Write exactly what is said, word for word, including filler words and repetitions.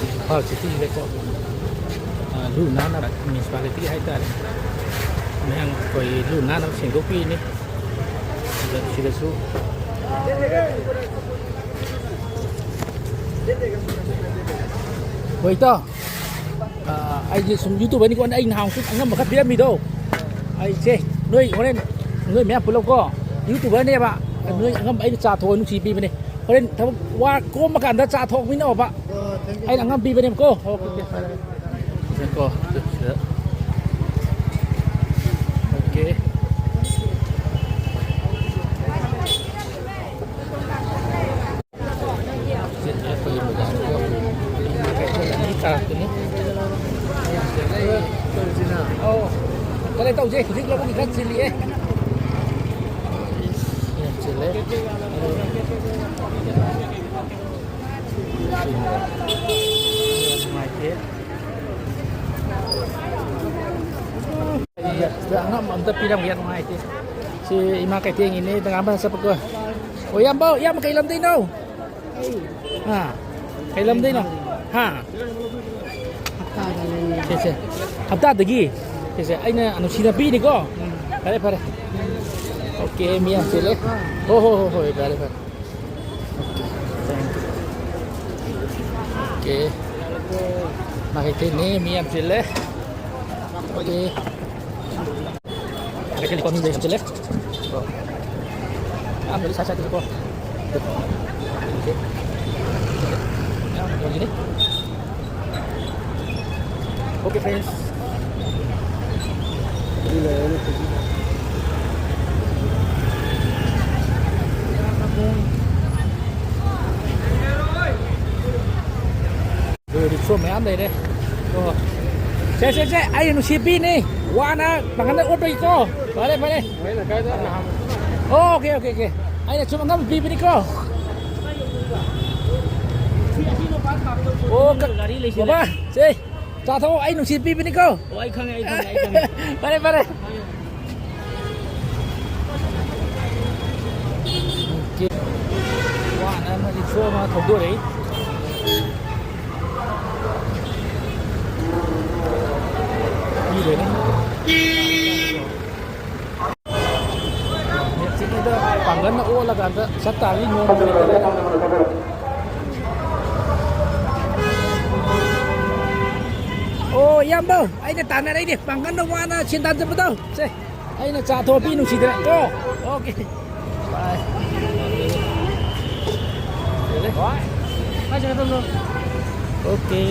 ꯏꯝꯐꯥꯜ ꯁꯤꯇꯤꯁꯤꯗꯀꯣ, ꯑ, ꯂꯨ ꯅꯥꯟꯅꯕ ꯃ꯭ꯌꯨꯅꯤꯁꯤꯄꯥꯂꯤꯇꯤ ꯍꯥꯏꯇꯥꯔꯦ, ꯃꯌꯥꯝ ꯑꯩꯈꯣꯏ ꯂꯨ ꯅꯥꯟꯅꯕ ꯁꯦꯡꯗꯣꯛꯄꯤꯔꯤꯅꯤ꯫ ꯑꯗ ꯁꯤꯗꯁꯨ ꯍꯣꯏ, ꯏꯇꯥꯎ꯫ ꯑ, ꯑꯩꯁꯦ ꯁꯨꯝ YouTuberꯅꯤꯀꯣ, ꯑꯩ ꯅꯍꯥꯟꯁꯨ ꯑꯉꯝꯕ ꯈꯔ ꯄꯤꯔꯝꯃꯤꯗꯣ꯫ ꯑꯩꯁꯦ ꯅꯣꯏ ꯍꯣꯔꯦꯟ ꯅꯣꯏ ꯃꯌꯥꯝ ꯄꯨꯂꯞꯀꯣ, YouTuberꯅꯦꯕ꯫ ꯅꯣꯏ ꯑꯉꯝꯕ ꯑꯩꯅ ꯆꯥ ꯊꯣꯛꯑ ꯅꯨꯡꯁꯤ ꯄꯤꯕꯅꯦ꯫ ꯍꯣꯔꯦꯟ ꯊꯕꯛ ꯋꯥ ꯀꯣꯝꯕ ꯀꯥꯟꯗ ꯆꯥ ꯊꯣꯛꯃꯤꯟꯅꯧꯕ꯫ ꯑꯩꯅ ꯑꯉꯝꯕ ꯄꯤꯕꯅꯦꯕꯀꯣ꯫ ꯑꯣꯀꯦ, ꯑꯣꯀꯦ, ꯐꯔꯦ꯫ ꯁꯤꯗꯀꯣ, ꯁꯤꯗ꯫ ꯑꯣꯀꯦ꯫ ꯁꯤ ꯑꯩꯈꯣꯏꯒꯤ ꯃꯣꯕꯥꯏꯜ ꯀꯣ꯫ ꯀꯩꯊꯦꯜ ꯑꯅꯤ ꯇꯥꯔꯛꯇꯣꯏꯅꯤ꯫ ꯑꯧ꯫ ꯀꯔꯤ ꯇꯧꯁꯦ? ꯍꯧꯖꯤꯛ ꯂꯧꯕꯨꯛ ꯈꯔ ꯆꯤꯜꯂꯤꯌꯦ꯫ ꯌꯥꯝ ꯆꯤꯜꯂꯦ꯫ ꯅꯨꯡꯉꯥꯏꯇꯦ꯫ ꯑꯩ ꯑꯉꯝꯕ ꯑꯝꯇ ꯄꯤꯔꯝꯒꯦ, ꯅꯨꯡꯉꯥꯏꯇꯦ꯫ ꯁꯤ ꯏꯃꯥ ꯀꯩꯊꯦꯜꯒꯤꯅꯦ, ꯗꯨꯀꯥꯟ ꯐꯖꯅ ꯆꯠꯄꯀꯣ꯫ ꯑꯣ, ꯏꯌꯥꯝꯕ, ꯏꯌꯥꯝꯕ ꯀꯩ ꯂꯝꯗꯩꯅꯣ? ꯑꯥ, ꯀꯩ ꯂꯝꯗꯩꯅꯣ? ꯍꯥ? ꯁꯦ, ꯁꯦ꯫ ꯍꯞꯇꯥꯗꯒꯤ? ꯁꯦ, ꯁꯦ, ꯑꯩꯅ ꯅꯨꯡꯁꯤꯅ ꯄꯤꯅꯤꯀꯣ꯫ ꯐꯔꯦ, ꯐꯔꯦ꯫ ꯑꯣꯀꯦ, ꯃꯤ ꯌꯥꯝ ꯆꯤꯜꯂꯦ꯫ ꯍꯣ, ꯍꯣ, ꯍꯣ, ꯍꯣꯏ, ꯐꯔꯦ, ꯐꯔꯦ꯫ Okay, thank you꯫ ꯑꯣꯀꯦ꯫ ꯃꯥ ꯀꯩꯊꯦꯜꯅꯤ, ꯃꯤ ꯌꯥꯝ ꯆꯤꯜꯂꯦ꯫ ꯑꯣꯀꯦ꯫ ꯃꯥ ꯀꯩꯊꯦꯜꯅꯤꯀꯣ, ꯃꯤ ꯌꯥꯝ ꯆꯤꯜꯂꯦ꯫ ꯑꯣ꯫ ꯑꯌꯥꯝꯕꯗꯤ ꯁꯥꯏꯠ ꯁꯥꯏꯠꯇꯅꯤꯀꯣ꯫ ꯑꯣꯀꯦ꯫ ꯌꯥꯝ ꯌꯣꯜꯂꯤꯅꯤ꯫ Okay, friends. ꯔꯤꯛꯁꯣ ꯃꯌꯥꯝ ꯂꯩꯔꯦ꯫ ꯑꯣ꯫ ꯁꯦ, ꯁꯦ, ꯁꯦ, ꯑꯩ ꯅꯨꯡꯁꯤꯕꯤꯅꯤ꯫ ꯋꯥꯅ ꯄꯥꯡꯒꯜꯗ ꯑꯣꯠꯄꯒꯤꯀꯣ꯫ ꯐꯔꯦ, ꯐꯔꯦ꯫ Okay, okay, okay. ꯑꯩꯅ ꯁꯨꯝ ꯑꯉꯝꯕ ꯄꯤꯕꯅꯤꯀꯣ꯫ ꯑꯣ, ꯀ-, ꯒꯥꯔꯤ ꯂꯩꯁꯤꯜꯂꯦ꯫ ꯕꯕꯥ, ꯁꯦ, ꯆꯥ ꯊꯛꯑꯣ, ꯑꯩ ꯅꯨꯡꯁꯤꯠ ꯄꯤꯕꯅꯤꯀꯣ꯫ ꯑꯣ, ꯑꯩ ꯈꯪꯉꯦ, ꯑꯩ ꯈꯪꯉꯦ, ꯑꯩ ꯈꯪꯉꯦ꯫ ꯐꯔꯦ, ꯐꯔꯦ꯫ ꯑꯣꯀꯦ꯫ ꯋꯥꯅ ꯑꯃ ꯔꯤꯛꯁꯣ ꯑꯃ ꯊꯧꯗꯣꯔꯛꯏ꯫ ꯅꯦꯠꯁꯤꯗ ꯄꯥꯡꯒꯜꯅ ꯑꯣꯜꯂꯀꯥꯟꯗ ꯆꯠ ꯇꯥꯔꯗꯤ ꯅꯣꯡꯃ ꯅꯨꯃꯤꯠꯇ꯫ ꯑꯣ, ꯏꯌꯥꯝꯕ, ꯑꯩꯅ ꯇꯥꯟꯅꯔꯛꯏꯅꯦ, ꯄꯥꯡꯒꯜꯅ ꯋꯥꯅ ꯁꯦꯟꯗꯥꯟ ꯆꯠꯄꯗꯣ꯫ ꯁꯦ, ꯑꯩꯅ ꯆꯥ ꯊꯣꯛꯄꯤ ꯅꯨꯡꯁꯤꯗꯅ꯫ ꯑꯣ, ꯑꯣꯀꯦ꯫ ꯕꯥꯏ꯫ ꯑꯣꯀꯦ꯫